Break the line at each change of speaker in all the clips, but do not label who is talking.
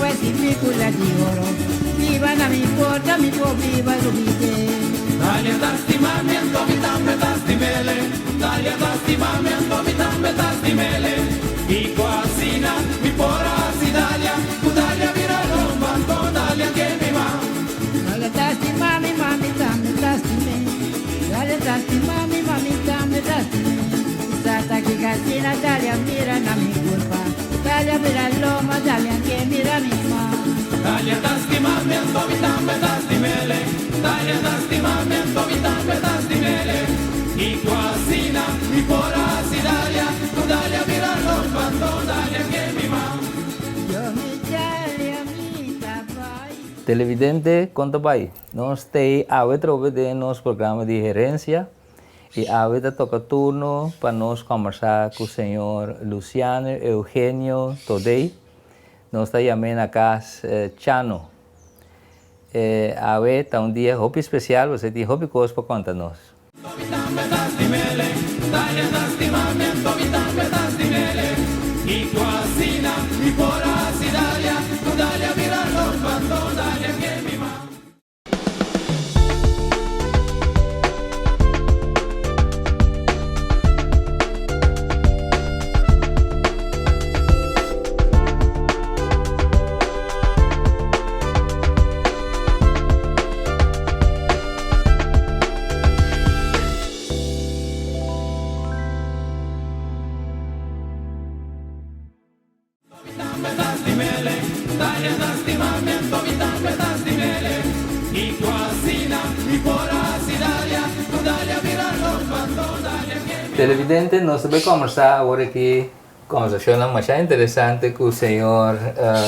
biba sin picula di oro Biba na mi porta mi por biba lubide.
Dalia ta stima mi anto mi tambe ta stimele Dalia ta stima mi anto mi tambe ta stimele Kiko asina mi por a hasi Dalia Ku Dalia bira lomba anto Dalia ke mi ma.
Dalia ta stima mi ma mi tambe ta stime Dalia ta stima mi ma mi tambe ta stime Sa ta kiko asina Dalia mira na mi kurpa Dalia bira lomba Dalia ke mira mi ma.
Dalia ta stima mi anto mi tambe ta stimele Dalia ta stima mi anto mi tambe ta stimele Kiko asina mi por a hasi Dalia Ku Dalia bira lomba anto Dalia ke mi ma.
Yo mi Dalia mi ta bai.
Televidente, kon ta bai? Nos t'ei awe trobe den nos programa di Herencia i awe ta toka turno pa nos kòmbersá ku señor Luciano Eugenio Todey. Nos ta yam'é na kas Chano. Awe ta un dia hopi spesial pasobra tin hopi kos pa konta nos. Televidente, nos ta bay combersa awor aki conversacionnan masha interesante cu señor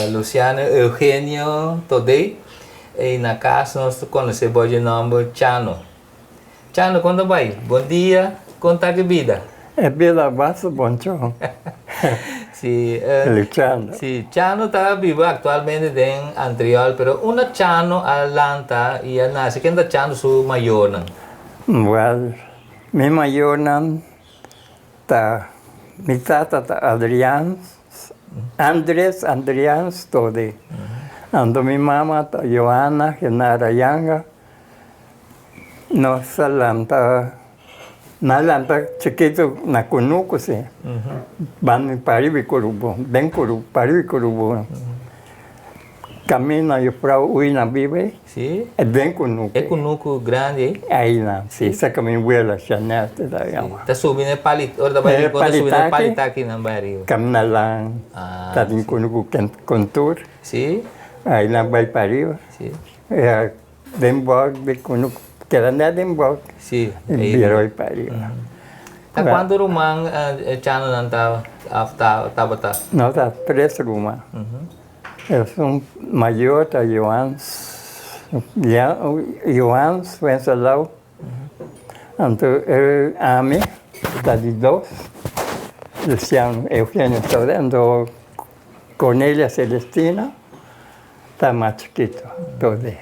Luciano Eugenio Todey y na cas nos ta conoce bo dje nomber Chano. Chano, kon ta bai? Bon dia, kon ta ki bida?
E bida basta bon chon.
Si,
Luchando.
Si, Chano ta biba aktualmente den Antriol, pero unda Chano a lanta i a nase? Ken ta Chano su mayornan?
Wèl, mi mayornan ta, mi tata ta Adrian, Andres Adrian Stodi. Anto mi mama ta Johanna Genara Yanga. Nos a lanta, nan a lanta chikitu na kunuku si, banda di pariba di Kurubu, den Kurubu, pariba di Kurubu. Kaminda yufrou Uina biba
ei,
e den kunuku.
E kunuku grandi ei?
Einan, si, sa ku mi wela Chanel ta ta yama.
Ta subi na e palit, ora ta bai riba ta subi na e palitaki nan bai riba.
Kaminda lan ta den kunuku kontur.
Si.
Einan bai pariba.
Si.
Den bòk di kunuku, keda nèt den bòk.
Sí.
I bira oi pa riba.
Ta kuantu ruman Chanonan ta òf tabata?
Nos ta tres ruman. Esun mayor ta Johan, Johan Wencelau, anto ami ta di dos, Luciano Eugenio Soler, anto Cornelia Celestina. Ta mas chikitu todé.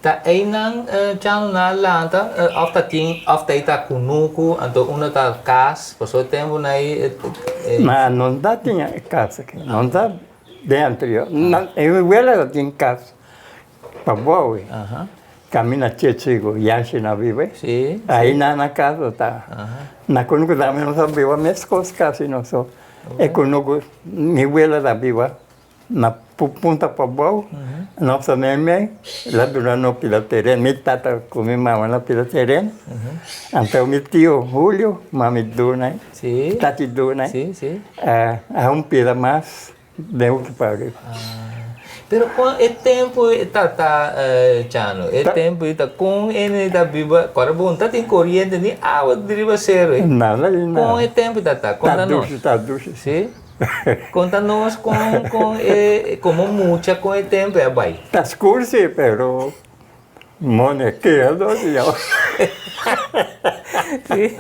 Ta einan Chano na lanta of ta tin of ta ta kunuku anto unda ta kas pasobra e tempu na ei.
Ma no ta tin kas aki no ta den anterior e wela ta tin kas pabou kaminda Chechigo Yanshi na biba ei nan na kas ta na kunuku tambe nos a biba meskos kasi nos e kunuku mi wela ta biba. Na punta pabou, nos ta meme, la duna nos pida tereno, mi tata ku mi mama na pida tereno, anto mi tio Julio, mami duna, tati duna, a un pida mas den hopi pa ariba.
Pero kon e tempu e tata Chano, e tempu ei ta kon hende ta biba, kòrda bo no ta tin koriente ni awa di riba seru ei.
Nada di nada.
Kon e tempu tata? Konta nos.
Ta dushi, ta dushi.
Si? Konta nos kon kon e komo mucha kon e tempu e a bai.
Ta skur si pero mone keda si ya.
Si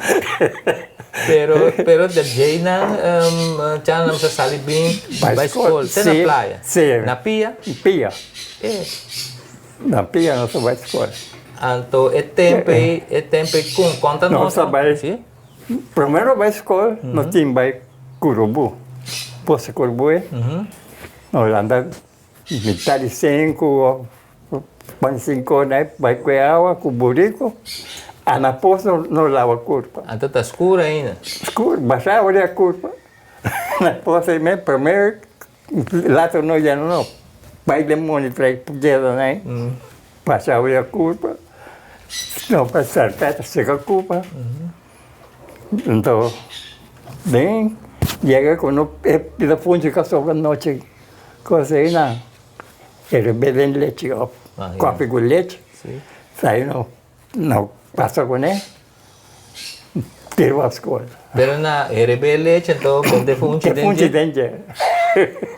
pero pero de djeinan chananan sa sali bin bai skol te na playa.
Si.
Na pia?
Pia.
E.
Na pia nos a bai skol.
Anto e tempu ei e tempu ei kon konta nos.
Nos a bai.
Si.
Primero bai skol nos tin bai Kurubu, Posa Kurubu e, nos lanta. Mitad di sinku Pan sinku na bai ku e awa ku buriku, a na pos no no laba kurpa.
Anto ta skur ainda.
Skur, basha awa den a kurpa. Na pos ei mes prome later no yena no bai den mondi trae piedra nan ei, basha awa den a kurpa, no pa sèrpèta seka kurpa. Anto den yega ku no e pida funchi ka sobra nochi kos ei nan. E bebe lechi of koffie ku lechi, sa no no pasa kuné, tira pa skol.
Pero na herebé lechi anto bende funchi den dje?
Funchi den dje.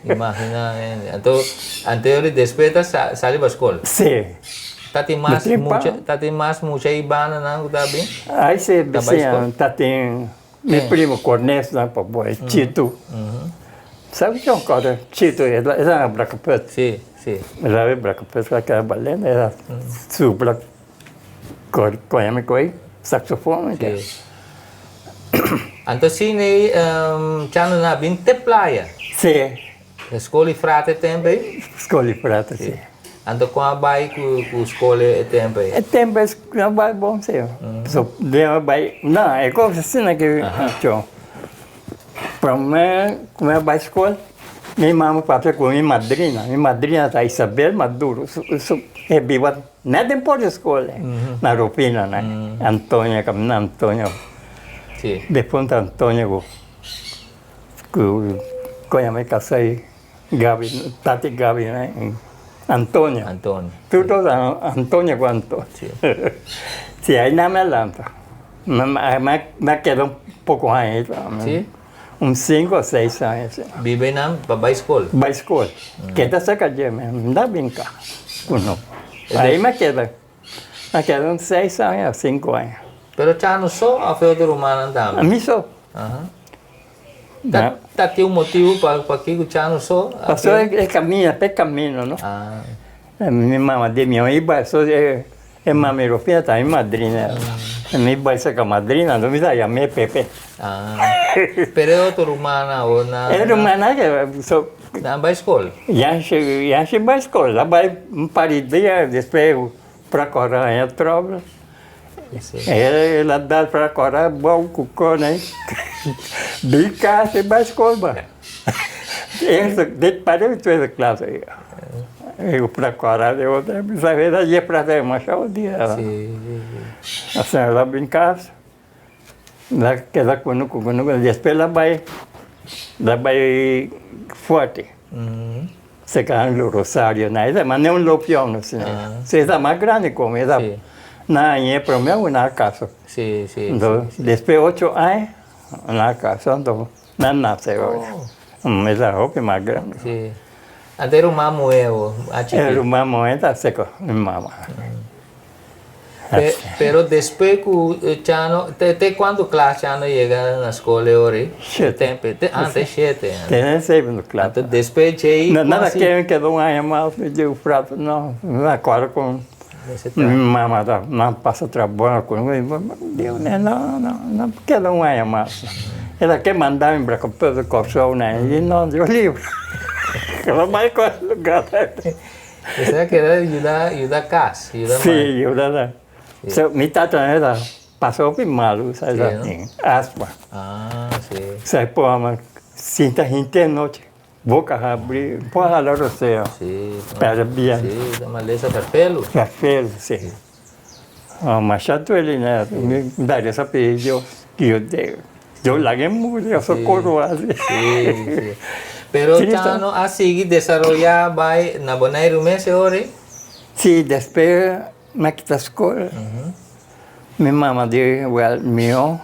Imagina hende. Anto anterior despues ta sali pa skol?
Si.
Ta tin mas mucha, ta tin mas mucha i bananan ku ta bin?
Ai si, bisiña ta tin. Mi primo Cornes nan pa boy Chito. Sabi ki un kòrda Chito e era na Brakaput.
Si, si.
Era na Brakaput la keda balendo era supla koña mi koy saxofon.
Si. Anto asina Chano nan a bin te playa.
Si.
Skol di frate e tempo ei?
Skol di frate, si.
Anto kon a bai ku skol e tempo ei?
E tempo ei a bai bon, si. So, den a bai, no, e kos asina ke cho. Prome ku mi a bai skol, mi mama papia ku mi madrina. Mi madrina ta Isabel Maduro. Su, e biba net den por di skol ei, na Rufina nan. Antonio, kaminda Antonio.
Si.
Defunto Antonio ku. Ku koña mi kasa ei Gaby, tati Gaby Antonio.
Antonio.
Tur dos Antonio ku Antonio.
Si.
Si ai nan mi a lanta. Mi a keda un poko aña ei tambe.
Si.
Un sinku o seis aña si.
Biba einan pa bai skol?
Bai skol. Keda serka dje mi no bin ka ku no. Ai mi a keda. Mi a keda un seis aña o sinku aña.
Pero Chano so of e otro rumannan tambe?
Mi so.
Ta ta tin un motibu pa pakiko Chano so?
Pasobra e camina, p'e camino no. Mi mama di mi i bai so e mami Rufina ta mi madrina. Mi bai serka madrina anto mi ta yam'é Pepe.
Pero e otro rumannan awor nan.
E rumannan ke so.
Nan bai skol?
Yanshi yanshi bai skol. A bai un par di dia despues Prakora haña tròbel. El a dal prakora bou ku kone di kas e bai skol ba. Eerste dit pare di tweede klas. E prakora di otro mi sa e jefra ta demasiado dia. Asina el a bin kas el a keda kunuku kunuku despues el a bai el a bai Fuerte. Cerca Anglo Rosario na esa mane un lopion asina. Si esa mas grandi como esa na aña e prome cu nan a casa. Entonces despues ocho aña nan a casa entonces nan nace ora. Esa hopi mas grandi.
Anto e ruman muhe bo a chikito?
E ruman muhe ta seco mi mama.
Pero despues cu Chano, te cuanto klas Chano yega na school e ora ei?
Shete.
Ah, te shete.
Te na seven klas.
Anto despues djei.
No, nada ke keda un aña mas, mi di frater no, mi acorda cu mi mama ta nan pasa trabao cu mi, mi di no, no, no keda un aña mas. El a ke manda mi bra Corsou na, mi di no, Dios libre, no bai lugar.
Esei keda yuda yuda kas, yuda
Sí, yuda da. So, mi tata era pasa hopi malu, sa
Sí, no?
tin asma.
Ah, sí.
Sa por ama sinta henter nochi, boka habri, por hala rosea.
Sí.
Perde bien.
Sí, ta malesa ferfelu.
Ferfelu, sí. Oh, masha duele, ne? Mi daria sa pidi Dios, Dios de, Dios laga e muri, socorro asi.
Sí, sí. Pero Chano a sigui desaroyá bai na Boneiru mes e ora ei?
Sí, despues mi a kita skol, mi mama di, wèl, mihó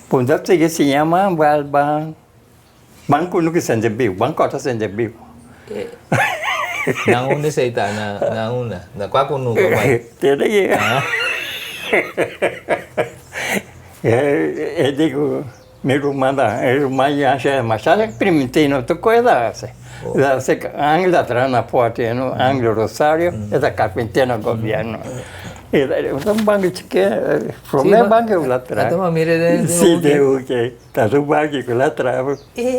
punta sigui siña mas, wèl, ban Ban ku no ki sende biu, ban kòrta sende biu.
Na unda esei ta? Na na unda? Na kua kunuku a bai?
Tene ki E di ku mi ruman ta, e ruman yasha e masha primintino tur kos e ta hasi. E ta hasi Angel ta traha na Forte, Angel Rosario e ta karpintero na gobièrnu. E ta un banki chikí, promé banki ku el a traha.
Anto m'a mira den
Si, den hoek ei. Ta su baki ku el a traha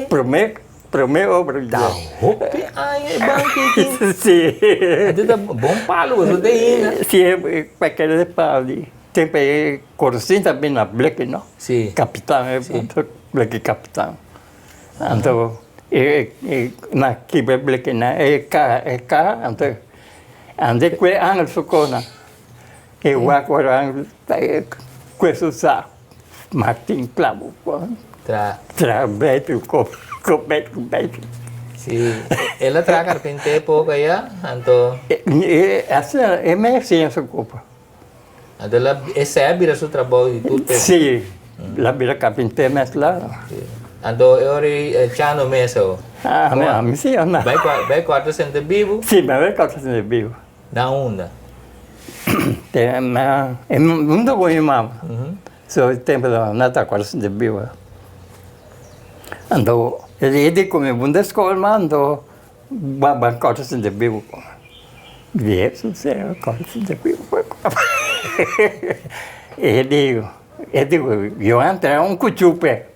promé. Promé obra di
Ta hopi aña e banki aki.
Sí.
Anto ta bon palu boso ta hinda.
Sí, e pakete di palu di tempu e korsin ta bin na bleki no.
Sí.
Kapitan e bleki kapitan. Anto e na kibra e blekinan e kaha e kaha anto ande kue angel su kosnan e wak ora angel ta kue su sa martin klabu
Tra.
Tra beter ku ku beter.
Sí, el a traha karpinté poko aya, anto.
E asina e mes siña su kopa.
Anto el a esei a bira su trabou di tur tempu.
Sí, el a bira karpinté mes la.
Sí. Anto e ora ei Chano mes awo.
Ah, mi ami sí anda.
Bai bai kuarto senta bibu?
Sí, bai kuarto senta bibu.
Na unda?
Te na e unda ku mi mama. So e tempu na ta kuarto senta bibu. Anto e di ku mi bunda skol ma anto Ba ban kòrta sinti bibu ku Yesus e kòrta sinti bibu ku E di e di ku yo a entra un kuchu p'e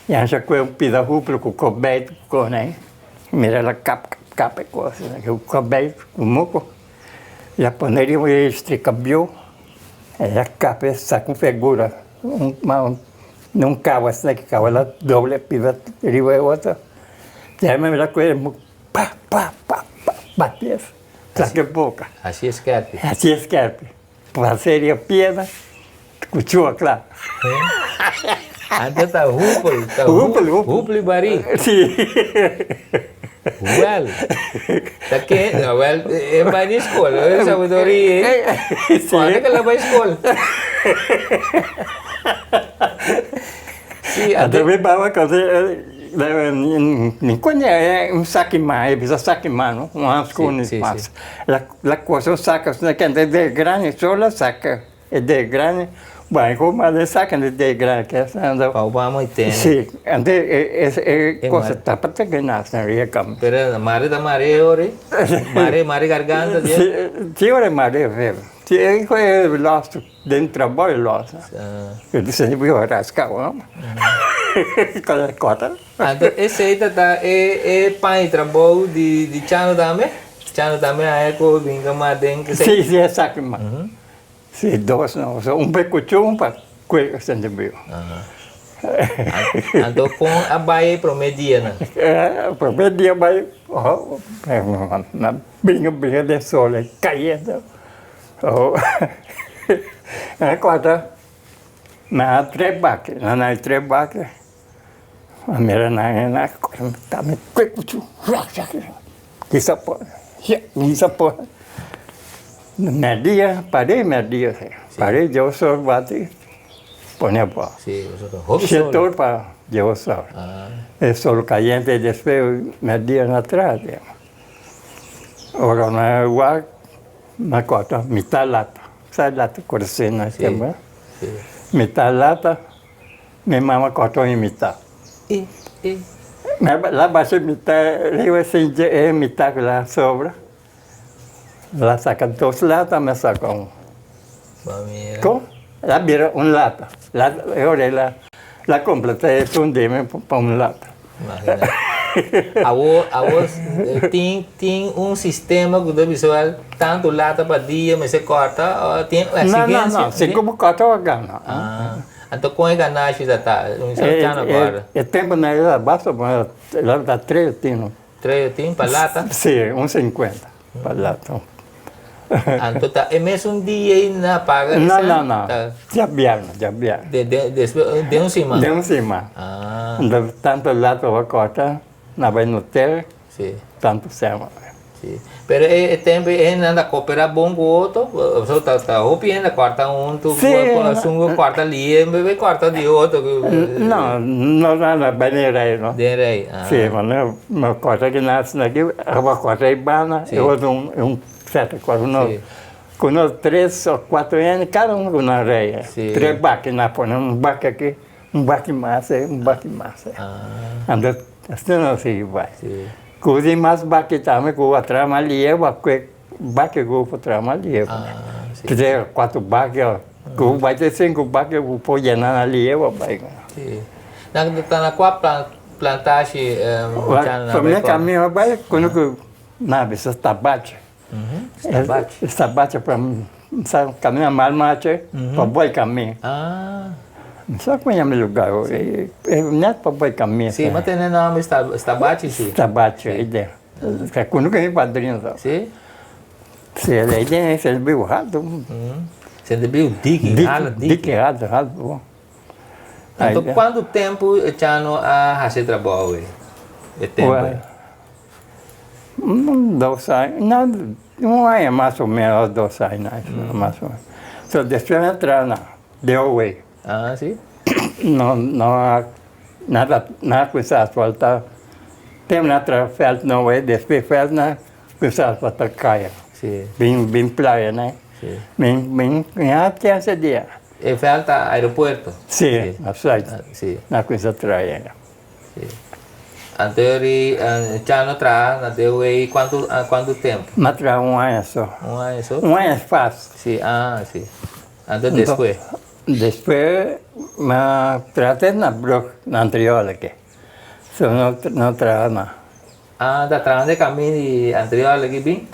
i a kue un pida huplu ku kobei ku kos ei mira el a kap kap kap e kos ku kobei ku muku i a pone riba e strikabiou i a kap e saka un figura un kaba asina ki kaba el a dobla e pida riba e otro. Te mi mira ku e pa pa pa pa bati es traka e boka.
Hasi e skerpi.
Hasi e skerpi. Pas'e piedra ku chua kla.
Anto ta hupel, ta
hupel, hupel.
Hupel i barí.
Si.
Wèl, ta ke, wèl, e bai di skol, e sabiduria ei.
Si.
Kòrda ke el a bai skol. Si,
anto mi baba kòse. Mi koñe un saki man, e bisa saki man no, un hanskun
Sí, sí,
mas.
sí.
La la cosa un saka asina kende de grandi sola saka e de grandi, bai ku mas e saka de de grandi ke asina anto.
Pa Obama i tene.
Sí, anto e e
E
cosa
mare.
tapa ta gana asina riba kamba.
Pero mare ta mare ora ei, mare mare garganta di.
Sí, sí ora e mare vero. Sí e e lòs Den trabou e los. E di senti bo rasca bo. Cosa cota.
Anto esei ta ta e e pan di trabou di di Chano tambe? Chano tambe a e ku bin kama den esei?
Si, si esaki ma. Si dos no. So un pa e kuchu un pa kue senti bo.
Anto kon a bai e prome dianan?
E prome dia bai na bringa bringa den sol e kayente. Oh, e kòrda nan a trek baki, nan a trek baki, a mira nan nan ta mi kue kuchu kisa por kisa por mèrdia parei mèrdia si parei djos or bati pone abou shete or pa djos or e sol kayente despues mèrdia na tras ora nan wak. Na kòrta mitá lata, sa lata kòrsé na kemba? Mitá lata, mi mama kòrta un mitá. La basha mitá riba sinchi e mitá ku la sobra, la saka dos lata, mi a saka un. Kon? La bira un lata. E ora ei la kompletá esun di mi pa un lata.
Imagina. Awor, awor tin, tin un sistema ku ta bisa wel tantu lata pa dia mester kòrta o tin
No, no,
eksigensia?
no. Si ku bo kòrta bo gana.
Ah, anto kon e ganashi ta ta? Un sa chana kòrda.
E tempunan ei ta basta bon, el ta tres tino.
Tres tin pa lata?
Si, un sinkuenta pa lata.
Anto ta e mesun dia ei na paga
No,
esa?
no, no.
Ta
Djabièrnè, djabièrnè.
de, de, despues, den un siman?
Den un siman.
Ah.
Anto tantu lata bo kòrta, na bai no tel,
Sí.
tantu sèma.
Sí. Pero e, e tempu ei hendenan ta koperá bon ku otro, pasobra ta, ta hopi hende kòrta huntu,
Sí.
esun ku kòrta lihe, en bes kòrta di otro.
No, no na bai den rei no.
Den rei, ah.
Sí, ma no, no kòrta ki nan asina aki, abo kòrta ei banda,
Sí.
e otro un, un sèta kòrta, uno,
Sí.
ku uno tres o kuatro hende, kada un ku nan rei.
Sí.
Tres baki nan pone, un baki aki, un baki mas ei, un baki mas ei.
Ah.
Anto asina nan sigui bai.
Sí.
Ku di mas baki tambe ku a traha mas lihe, bo a kue baki ku por traha mas lihe.
Ah, sí.
Tres o kuatro baki, ku bai te sinku baki ku por yena na lihe bo bai.
Sí. Nan ta na kua plan? plantashi chan nan
Prome camino a bai cuando cu nan a bisa Stabache.
Stabache.
Stabache pa sa camino mal mache pa boi camino.
Ah.
No sa como yama e lugar e net pa boi camino.
Si, mi a tende nomber Stabache si.
Stabache ei den. Cuando cu mi padrino ta.
Si.
Si, ei den e biu halto.
Sende biu diki, hala diki.
Diki halto, halto bon.
Anto kuantu tempu e Chano a hasi e trabou ei? E tempu ei?
Un dos aña, no, un aña mas o menos, dos aña, mas o menos. So despues mi a traha na DOW.
Ah, si?
No, no, nada, nan a kuminsá asfaltá. Tempu nan a traha vèlt nobo ei, despues vèlt nan a kuminsá asfaltá kaya.
Si.
Bin, bin playa nan.
Si.
Bin, bin, mi a chèns e dia.
E vèlt ta aeropuerto?
Si, na Zuid.
Si.
Nan a kuminsá traha ei.
Si. Anto ri Chano traha na DOE kuantu kuantu tempu?
Mi a traha un aña so.
Un aña so?
Un aña fas.
Si, ah, si. Anto despues?
Despues mi a traha te na brug na anterior aki. So no no traha mas.
Ah, ta traha den kamin di anterior aki bin?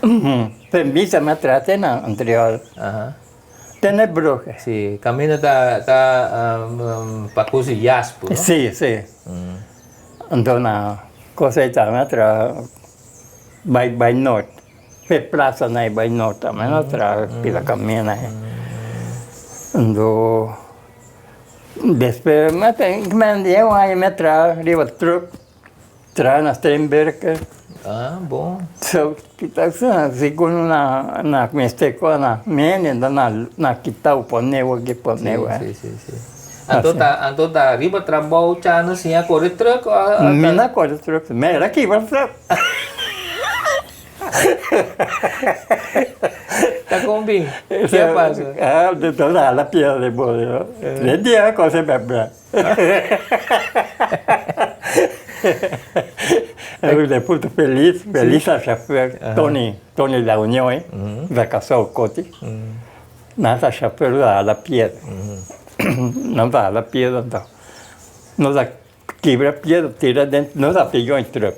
Permisa mi a traha te na anterior.
Aha.
Tene brug.
Si, camino ta ta pa cos di yaspu, no?
Si, si. Anto na cosa ei tambe a traha bai bai nort, p'e plaza nan ei bai nort tambe a traha pila camino ei. Anto despues mi a ten un aña mi a traha riba truck. Traha na Steenberg.
Ah, bon.
So, kita segun na na mester ku na mene na na kita pone wak pone wak.
Si, si, si. Anto ta anto ta riba trabou cha no siña kore truck o a
Mi na kore truck, mi era kibra truck.
Ta kon bin? Ke a pasa?
Ah, de toda la piedra de bolio. De dia cosa bebé. E punto felis, felis a chauffeur Tony, Tony La Union eh, da Casou Coti. Nan ta chauffeur da hala piedra. Nan ta hala piedra anto. Nos a kibra piedra tira den, nos a piga un truck.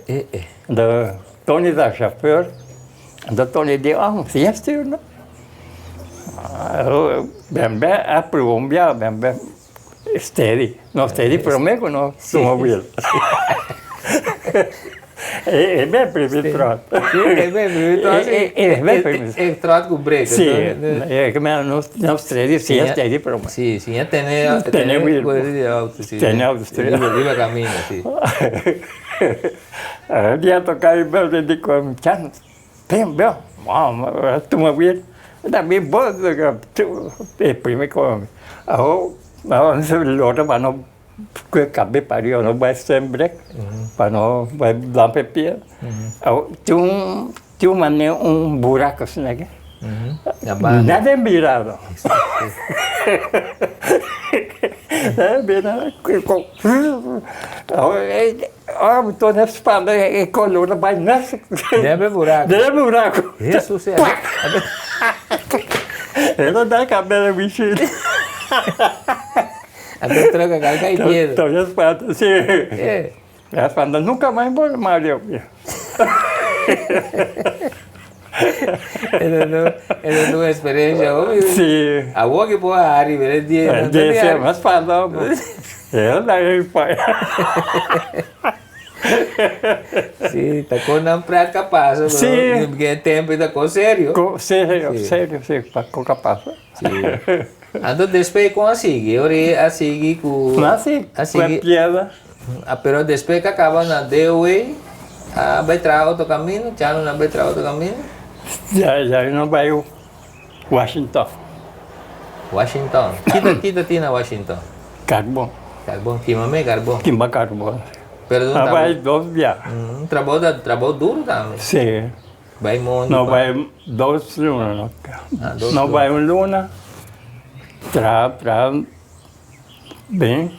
Anto Tony ta chauffeur, anto Tony di, ah, siña stuur no. Bembe a prueba un biaha, bembe. Steady, no steady prome ku no tuma wiel. E ben primer trot.
Si, e ben primer trot.
E ben primer.
E trot ku brek.
Si, e ke men no steady, si e steady prome.
Si, si e tene
tene wiel. Tene auto steady.
Riba camino, si.
Dia toka e bel di ku chan, bem bel, tuma wiel. Ta bin bo e prime ku awo lo pa no kue kabe pariba no bai sembre pa no bai lampa e pia awo tin un manera un buraco asina aki nada e mirado nada e mirado Ora mi torna spanta e color ta bai mes.
Den e buraco.
Den e buraco.
Hesus e.
E no da cabela bichi.
Anto truck a cai cai piedra.
Torna spanta si.
Eh.
E spanta nunca mais por Mario.
Esa ta un experiencia hopi.
Si.
Awor ki por hari pero e dia no ta
Dia si mas spanta. E da e pai.
Si, ta con nan pret ka pasa,
Si.
pero e tempo ta con serio.
Con serio, serio, si, pa con ka pasa.
Si. Anto despues con a sigui? Ora e a sigui cu
No a sigui cu e piedra.
Pero despues cu a caba na DOE, a bay traha otro camino? Chano na bay traha otro camino?
Ya, ya no bay Washington.
Washington. Kita, kita tin na Washington?
Carbon.
Carbon. Kima me carbon?
Kima carbon.
Pero
A bay dos bia.
Trabou ta, trabou duro tambe.
Si.
Bay mondi.
No bay dos luna no.
Ah, dos
No
luna.
bay un luna. Traha, traha bien.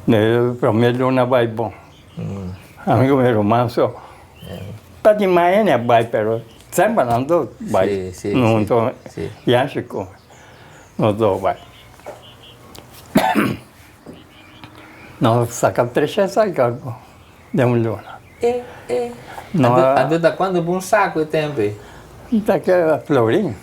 E prome luna bay bon. Ami ku mi ruman so. Ta di mañana a bai pero semper nan do bai hunto Yanshi ku nos do bai. Nos saka 300 saki karbon den un luna.
E, e.
No,
Anto ta kuantu pa un saku e tempu ei?
Ta keda florin.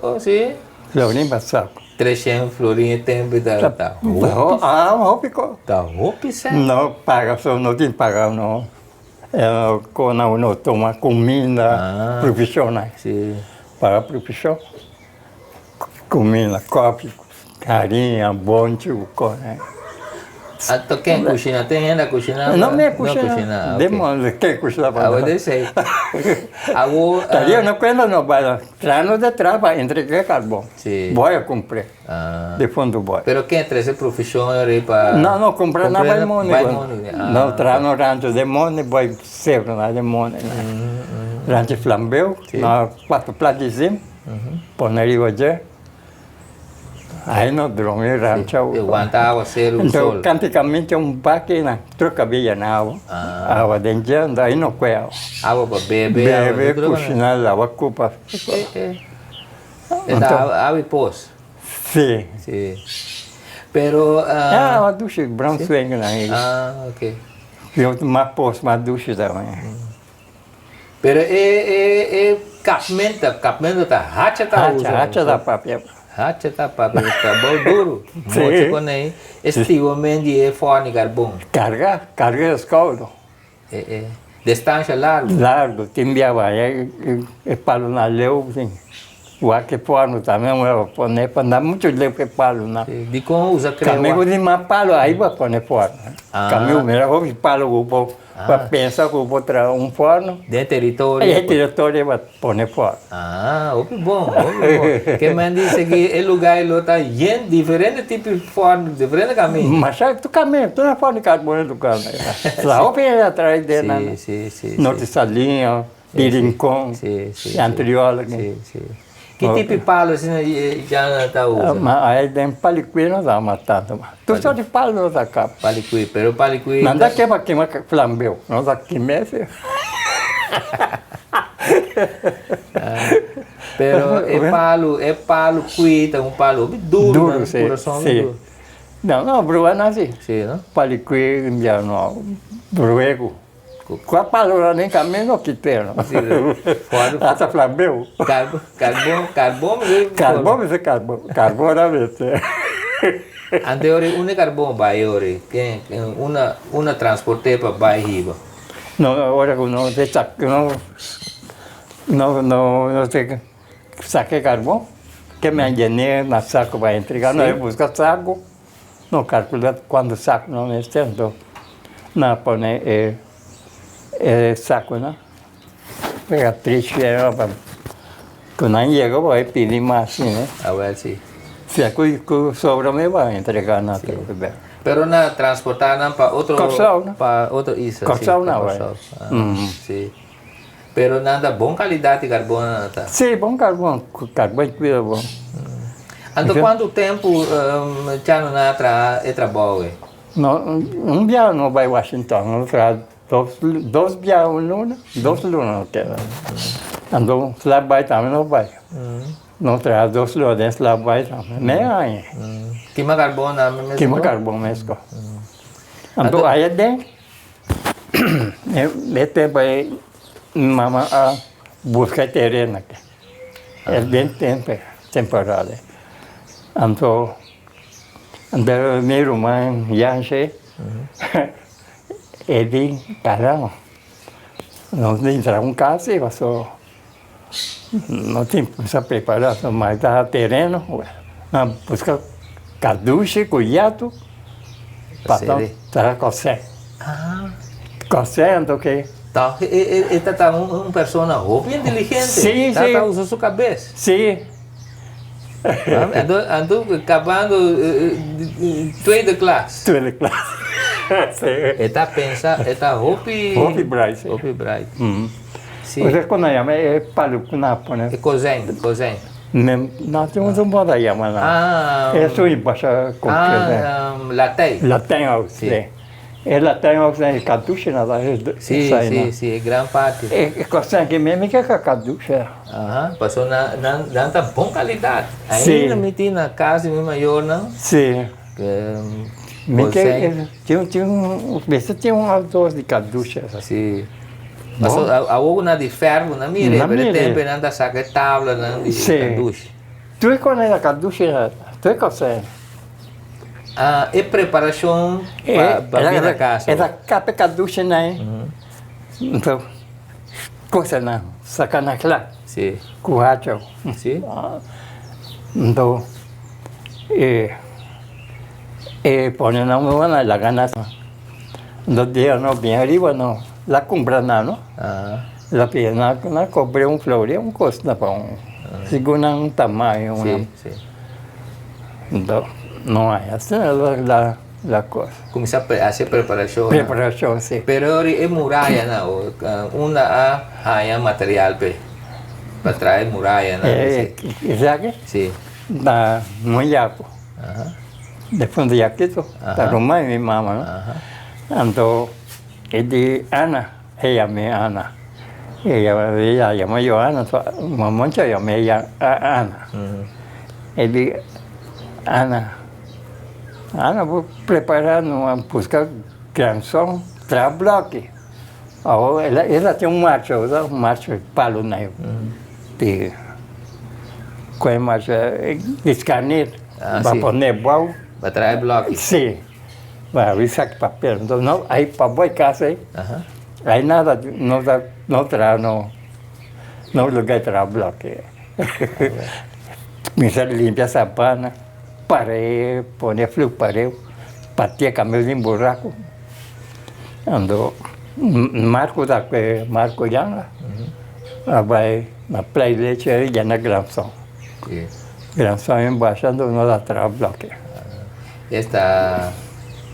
Oh, si?
Florin pa saku.
300 florin e tempu ei ta ta hopi.
Ah, hopi ko.
Ta hopi sèn.
No paga so, no tin paga no. Kona uno tuma kuminda, provishonnan.
Si.
Paga provishon. Kuminda, kòfi, hariña, bonchi ku kos.
Anto ken kushina? Tin hende a kushina?
No mi a kushina. Demo ken kushina pa
nos. Awo esei. Awo.
Todavia no kuenta no bai trano de tras pa entrega karbon.
Si.
Boi a kumpr'é. Di fondo boi.
Pero ken trese provishon ori pa.
No no kumpra na bai moni. Bai moni. No trano rancho de moni boi sefra na de moni. Rancho flambeu na kuatro plat di zim. Pone riba dje. Ai no drumi rancho.
E wanta awa seru
Anto
sol.
kantikamente un baki na tur kabia yena awa. Awa den dje anto ai no kue awa.
Awa pa bebe, awa
Bebe, kushina, lava kupa.
E e. E ta awa awa i pos.
Si.
Si. Pero.
Ah, awa dushi, brown swing nan.
Ah, ok.
Yo mas pos mas dushi tambe.
Pero e e e kapmento, kapmento ta hacha ta usa.
Hacha, hacha ta papia.
Hacha ta papia, trabou duro.
Sí.
Mochi con ei, e stiwament di e forno di carbon.
Carga, carga e skouder.
E e distancia largo.
Largo, tin bia bai e e palonan leu sin. Wak e forno tambe un a pone pa na mucho leu ke palonan.
Sí, dikon usa krewa?
Kamigo di mas palo ai bo a pone forno.
Ah.
Kamigo mira hopi palo ku bo Pa pensa ku bo traha un forno.
Den teritorio.
Den teritorio pa pone forno.
Ah, hopi bon, hopi bon. Ke men di ki e lugar ei lo ta yen diferente tipo di forno, diferente kaminda.
Masha tur kaminda, tur na forno di karbon e lugar. La hopi hende a traha den nan.
Si, si, si.
Norte Saliña, di Rincon,
Si, si.
Antriol.
Si, si. Ki tipo di palo asina ya ta usa?
Ma ai den palicuí no ta mas tanto mas. Tur sort di palo no ta kap.
Palicuí, pero palicuí.
Nan ta kema kema flambeu, no ta kima ese.
Pero e palo, e palo cuí ta un palo hopi duro,
Duro, si.
Curason duro.
No, no, brua nan si.
Si, no?
Palicuí, no, bruego. Kua palabra den camino kitero. Hasta flambeu.
Carbon, carbon mester.
Carbon mester carbon. Carbon a mester.
Ante ori unda carbon bai ori? Ken unda unda transporte pa bai hiba?
No ora ku no te sak no no no te saka e carbon ke mi a yene na sako pa entrega no e buska sako. No calcula cuanto saco no mester anto nan a pone e e saconan pega tres fiero pa cu nan yega bo e pidi mas asina.
Awel si.
Si cu cu sobra mi bo a entrega nan otro bes.
Pero nan a transporta nan pa otro
Corsou no.
Pa otro isla si.
Corsou nan bai.
Si. Pero nan ta bon calidad di carbon nan ta?
Si, bon carbon, carbon cuida bon.
Anto cuanto tempo Chano nan a traha e trabou ei?
No, un biaha no bai Washington, no traha dos, dos biaha un luna, dos luna no keda. Anto slap bai tambe no bai. No traha dos luna den slap bai tambe, medio aña.
Kima carbon nan mesco?
Kima carbon mesco. Anto aya den. E tempo ei mi mama a buska e tereno aki. E den tempo, temporada. Anto mi ruman Yanshe e di caramba nos tin traha un kas ei pasobra no tin kusa prepara ma ta tereno nan a buska kadushi ku yatu pa traha kosé. Kosé anto ke.
Ta e ta ta un persona hopi inteligente.
Si, si.
Ta ta usa su kabes.
Si.
Anto anto kabando tweede klas.
Tweede klas. Si.
E ta pensa e ta hopi.
Hopi bright si.
Hopi bright.
Si. Ose kon nan yama e palu ku nan a pone?
E kozijn, kozijn.
Nan tin un moda yama nan.
Ah.
E su i basha konkret.
Ah, latijn.
Latijn ook, si. E latijn ook e kadushi nan ta
Si, si, si, e gran parti.
E kozijn aki mi ke ka kadushi.
Aha, paso nan, nan, nan ta bon kalidat.
Si.
Ainda mi tin na kas di mi mayornan.
Si. Mi ke tin tin mester tin un of dos di kadusha.
Si. Paso awor ku nan di ferro nan mira pero e tempo nan ta saka e tablanan di kadusha.
Tur e kos na kadusha tur e kos ei.
Ah e preparashon pa bira kasa.
E ta kap e kadusha nan ei. Kosanan saka na kla.
Si.
Ku hacho.
Si.
Nto e e pone nan un na laga nan nto dia no bin ariba no la kumpra nan no la pidi nan nan kobre un floria un kos na pa un segun nan tamaño
Si si.
Nto no hay asina la la kos.
Kuminsá hasi preparashon.
Preparashon si.
Pero ori e murayanan unda a haña material p'e pa traha e murayanan?
Esaki?
Si.
Na Monjaco. Defunto Jaquito, ta ruman di mi mama no. Anto e di Ana, e yam'é Ana. E yama Johanna, mamonchi a yam'é Ana. E di Ana. Ana bo prepara no a busca granson traha bloki awor el a tin un marcha bo un marcha di palo na di cu e marcha di scarnir pa pone bou
pa traha e bloki
si pa habri sak papel enton no ay pa bo e casa ey ay nada no ta no traha no no lugar traha bloki cuminsa limpia sabana. Par'e pone flu par'e patia kambio di buraku. Anto Marco ta kue Marco Yanga a bai na Playa Leche a yena Granson. Granson a basha anto nos a traha bloke.
Esta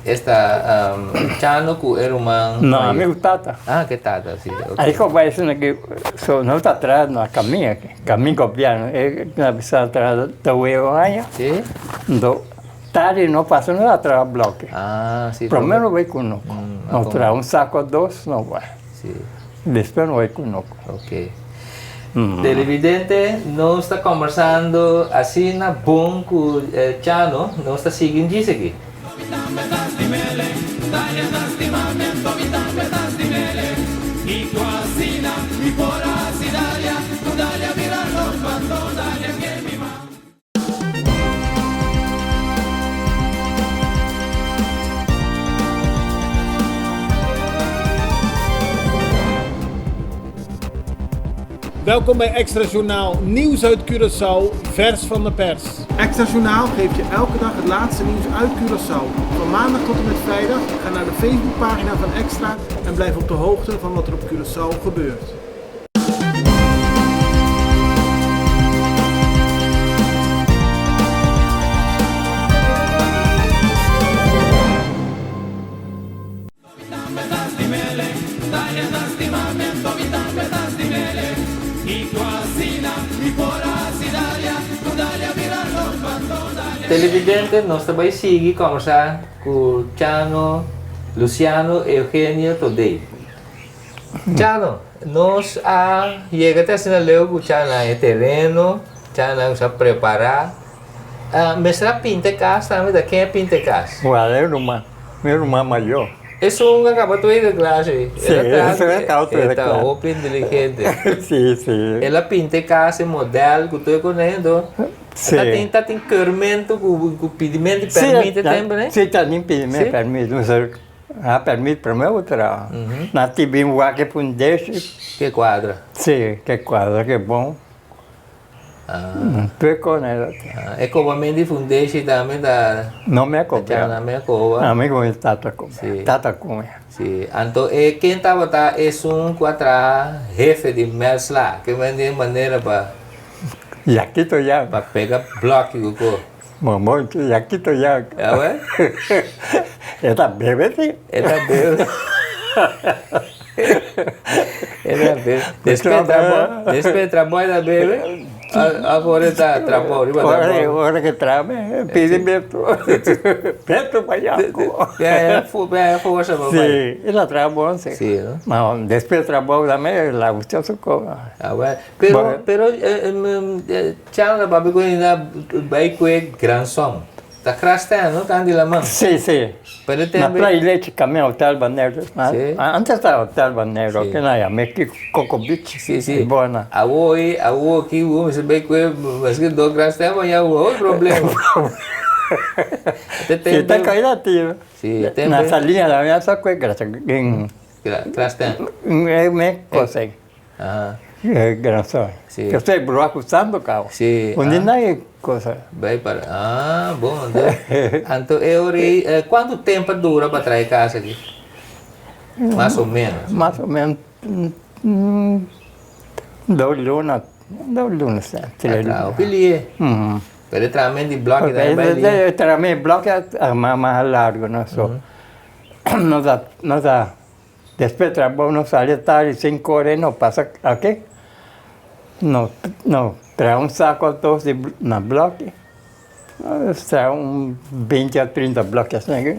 esta Chano ku e ruman
No, ami ku tata.
Ah, ku e tata, si.
Ai ku bai asina ki so nos ta traha na kaminda aki. Kamin gobièrnu e na bisa traha ta weo aña.
Sí.
Ento tardi no pasa no ta traha bloke.
Ah, sí.
Prome no bai kunuku. No traha un sako dos no bai.
Sí.
Despues no bai kunuku.
Ok. Televidente, nos ta kombersando asina bon ku Chano, nos ta sigui un djis aki.
Welkom bij Extra Journaal Nieuws uit Curaçao, vers van de pers. Extra Journaal geeft je elke dag het laatste nieuws uit Curaçao. Van maandag tot en met vrijdag ga naar de Facebookpagina van Extra en blijf op de hoogte van wat er op Curaçao gebeurt.
Televidente, nos ta bai sigui kòmbersá ku Chano Luciano Eugenio Todey. Chano, nos a yega te asina leu ku Chano a e tereno, Chano a prepará. Mester a pinta e kas tambe, ta ken a pinta e kas?
Wèl, e ruman, mi ruman mayó.
Esun a kaba tweede klas ei.
Sí, esun a kaba tweede klas.
E ta hopi inteligente.
Sí, sí.
El a pinta e kas, e modèl ku tur e kos dentro.
Sí.
Ta tin, ta tin keurmento ku pidimento di pèrmit e tempu nei?
Sí, ta tin pidimento di pèrmit. A pèrmit promé bo traha. Nan tin bin wak e fundeshi.
Ke kuadra.
Sí, ke kuadra, ke bon. Peko na e
E kobamento di fundeshi tambe ta.
No mi a kobra.
No mi a koba.
Ami ku mi tata kobra.
Si.
Tata ku mi.
Si. Anto e ken tabata esun ku a traha hefe di mèrsla? Ke men den manera pa.
Yakito ya.
Pa pega blòki ku ko.
Momonchi Yakito ya.
Awe?
E ta bebe si.
E ta bebe. E ta bebe. Despues trabou, despues trabou e ta bebe. Of ora e ta trabou, riba trabou.
Ora ke trabe, pidi Beto. Beto pa Yako.
Bia forsa pa bai.
Si, e ta traha bon si.
Si, no?
Ma despues trabou tambe la gusta su koba.
Awe. Pero, pero, Chano ta papia ku e na bai ku e gran som. Ta Krastan, no? Kan di laman.
Si, si.
Pero
Na
tembe.
Playa Leche camia Hotel Banero.
Si.
Antes ta Hotel Banero,
Si.
ke nan yama aki Coco Beach.
Si, si.
Bona.
Awo i, awo aki bo mester bay kue maske do Krastan pa ya hopi problema. Te
Si,
tembe.
ta kai na tiro.
Si, tembe.
Na salinha la mi sa kue Krastan.
Krastan.
Me cosa.
Aha.
Graça.
Si.
Eu sei buraco santo carro.
Si,
Onde
ah.
não é cosa.
Bay para. Ah, bon. Anto, anto e ora ei, eh, kuantu tempo dura pa traha e kas aki? Mas o menos.
Mas o menos dos luna, dos luna, sí, tres
Traha
luna.
hopi lie. Pero e traha di bloki tambe bay lie.
E traha di bloki a mas largo, no? So, nos a, nos a Despues trabou nos sali tardi sinku ora i no pasa aki. No no traha un sako atos di na bloki. Nos traha un binti a trinta bloki asina aki.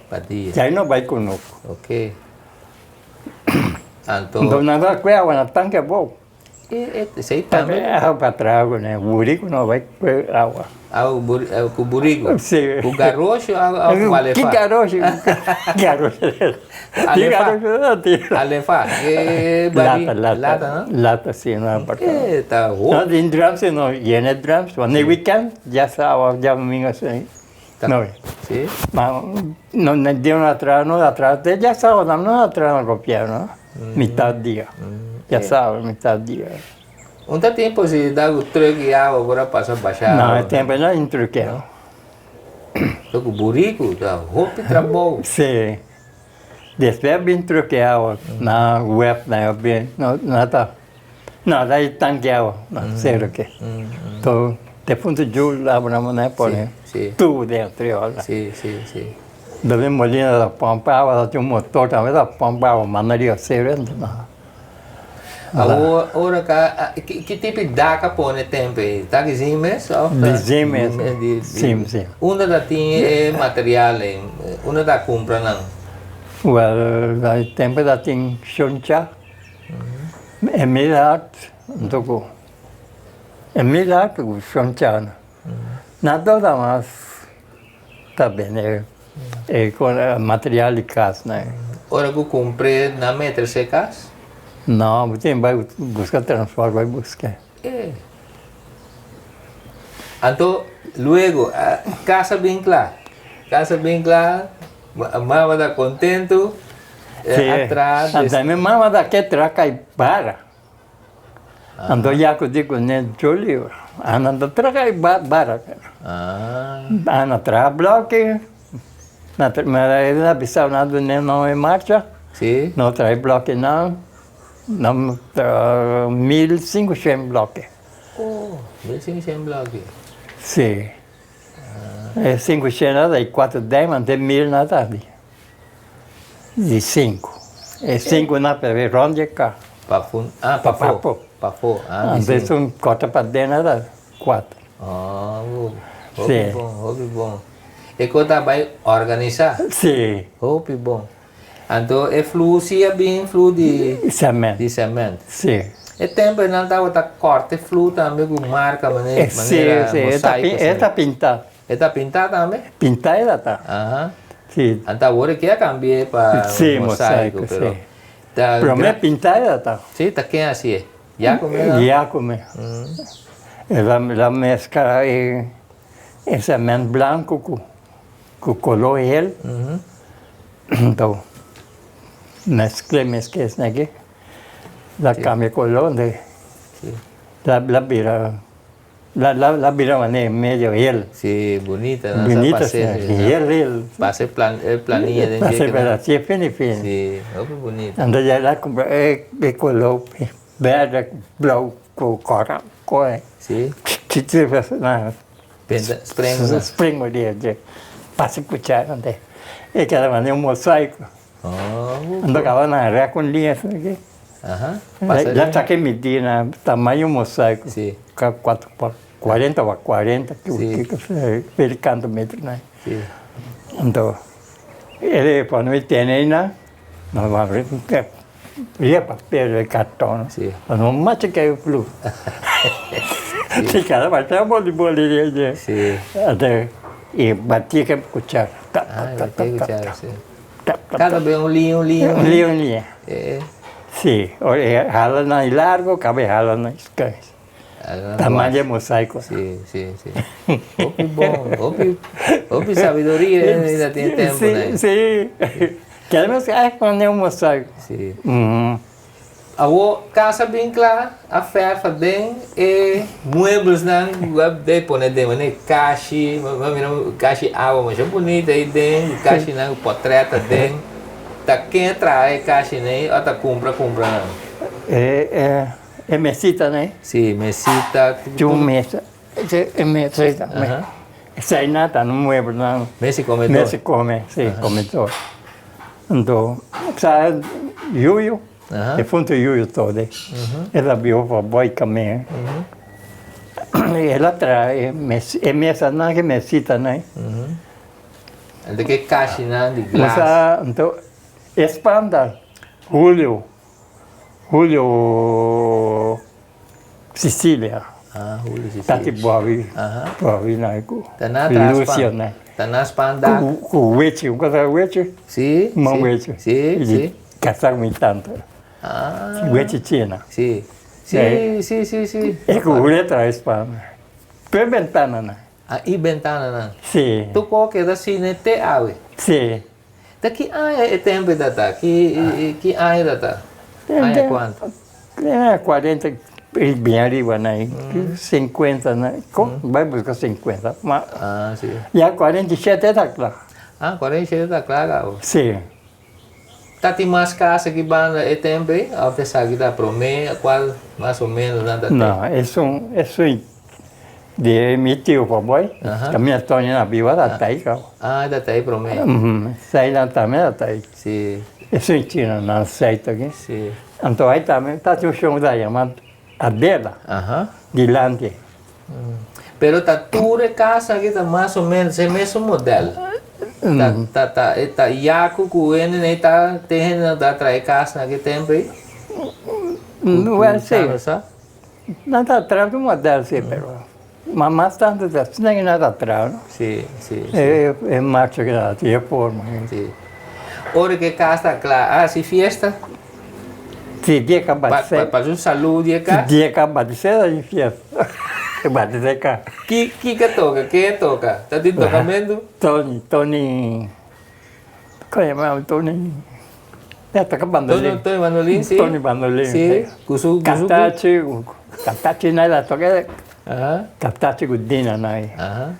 Pa dia.
I ai no bai kunuku.
Oke. Anto.
Anto nan ta kue awa na tanke abou.
E esei tambe.
Awa pa traha kuné buriku no bai kue awa.
Awa ku buriku?
Si.
Ku garoshi o awa ku alefa?
Ki garoshi? Garoshi. Ki garoshi no tin.
Alefa. E bari.
Lata, lata.
Lata no?
Lata si no por.
E ta hopi.
No tin drums si no yena drums. Wanneer weekend ya sa djadomingo si. No.
Si.
Ma no di un atra no atra te djasawa no atra na gobierno mitad dia djasawa mitad dia.
Un ta tempo si da ku truck i awa por a pasa basha
No
awa.
e tempo no tin truckero.
So ku buriku ta hopi trabou.
Si. Despues a bin truck e awa na web na a bin no na ta no ta e tanki awa na sero ke. To te punto ju labra na pone tubo dentro i ora.
Si si si.
David Molina ta pompa awa ta tin un motor tambe ta pompa awa manda riba sero entra.
Awor ora ka ki tipo di dak a pone tempo ei? Ta di zinc mes of ta?
Di zinc mes, sim sim.
Unda ta tin e material ei? Unda ta cumpra nan?
Well, e tempo ta tin shoncha, e milat anto cu e milat cu shoncha. Nan toda mas ta bende e material di kas nan.
Ora ku kumpr'é nan mester se kas?
No, bo tin bai buska transport bai buska.
E. Anto luego kas a bin kla, kas a bin kla, mama ta kontentu, a traha.
Si, anto mi mama ta ke traha kai bara. Anto Yaku di ku ne Julio, ana ta traha e bara. Ana traha bloki, na na bisa nan dun'é nan e marcha, no traha e blokinan, nan traha 1500 bloki.
Oh, 1500 bloki.
Si. E 500 nan ta e kuater dèma, anto e mil nan ta di. Di sinku. E sinku nan ta bira rond di e ka.
Pafó. Ah, pafó. Pafó. Ah,
di sinku. Anto esun kòrta paden nan ta kuater.
Ah, bo. Hopi bon, hopi bon. E kos ta bai organisá.
Si.
Hopi bon. Anto e flu si a bin flu di.
Sèmènt.
Di sèmènt.
Si.
E tempu nan tabata kòrta e flu tambe ku marka manera mosaiko.
Si, si. E ta pintá.
E ta pintá tambe?
Pintá e ta ta.
Aha.
Si.
Anto awor e ke a cambi'é pa
Sí,
mosaico,
mosaico,
pero
sí.
ta
Promé pintá e ta ta.
Sí, ta ken hasié? Jacome no?
Jacome. E la la mezcla e e cement blanco cu cu color hel. Anto mezcl'é mezcl'é esaki aki, la cambia color, la la bira. La la la bira manera medio hel.
Sí, bunita nan sa
Bunita
pase.
sí, hel hel.
Pase plan e planilla den
Pase
dje
pero así fini fini.
Sí, hopi bunita.
Anto ya la cumpra e e color berde, blauw cu cora coe.
Sí.
Chichi na
Pinta sprengu na.
Sprengu di dje. Pase cuchara ante e keda manera un mosaico.
Oh.
Anto caba nan rek un liña asina aki.
Aha.
La saca e midi na tamaño mosaico.
Sí.
Cuatro por cuarenta pa cuarenta.
Sí.
Peli canto metro nan.
Sí.
Anto e cuando mi tene einan nos a ria papel e carton.
Sí.
No machi ke flu. Sí. Cada bali boli.
Sí.
Anto. I bati ku kuchara. Tap,
Ah,
tap, tap,
bati
tap,
kuchara,
tap,
si.
tap, tap,
Kada
tap.
be un liña, un liña,
Un liña, un liña.
Eh.
Si, ora e hala nan largo, kaba e hala nan skes. Tamaño e mosaico.
Si, si, si. Hopi bon, hopi, hopi sabiduria e na tin tempo
Si,
nai.
si. Keda mes ai pone un mosaico.
Si. Awo casa bin cla, a ferfa den e mueblesnan ku a de pone den, mane kashi, mi a mira un kashi awa masha bunita ei den, kashinan ku potret aden. Ta ken a traha e kashinan ei o ta kumpra kumpra nan?
E e mesitanan ei.
Si, mesita.
Tin un mesa, e mesita, eseinan ta no mueblnan.
Mesa i komedor.
Mesa i kome, si, komedor. Anto, sa yuyu. Defunto yuyu todo el a biba pa boy camia el a traha e mesanan e mesitanan
Anto ke kashinan di glas.
Anto e spanta Julio Julio Sicilia tati bobi bobi nan ku Lucia nan ku wechi un cosa wechi man wechi kasa ku mi tanta wechi china e ku Julia traha span tur e bentana nan
Tur kos keda asina te awe. Ta ki aña e tempo ta ta? Ki ki aña ta ta? Aña kuantu?
Aña kuarenta i bin ariba na sinkuenta na bai buska sinkuenta ma ya 47 ta kla.
Ah 47 ta kla kaba?
Si.
Ta tin mas kas aki banda e tempo ei of esaki ta prome kual mas o menos nan ta ten?
No esun esun Di mi tio papoi, caminda Tony na biba ta tai caba.
Ah, ta tai prome.
Sai nan tambe ta tai.
Si.
Esun chino nan seito aki.
Si.
Anto ai tambe ta tin un shon ku ta yama Adela. Dilanti.
Pero ta tur e kas aki ta mas o menos e mesun model. Ta ta ta e ta yaku ku hende nei ta tin hende nan ta traha e kasnan aki tempo ei?
Well si. Nan ta atrás di un model si, pero ma mas tanto ta asina ki nan ta atrás no.
Si, si, si.
E e marcha ki nan ta tin e forma.
Si. Ora ku e kas ta kla, a hasi fiesta?
Si, dia ka batisé.
Pa pa su salú di e kas?
Dia ka batisé ta tin fiesta. Batisé kas.
Ki ki ka toka? Ken a toka? Ta tin tokamentu?
Tony, Tony. Kon yama Tony? Ya toca bandolin.
Tony bandolin, si.
Tony bandolin.
Si. Ku su ku su.
Katachi, katachi na la toca.
Aha.
Katachi ku Dina na.
Aha.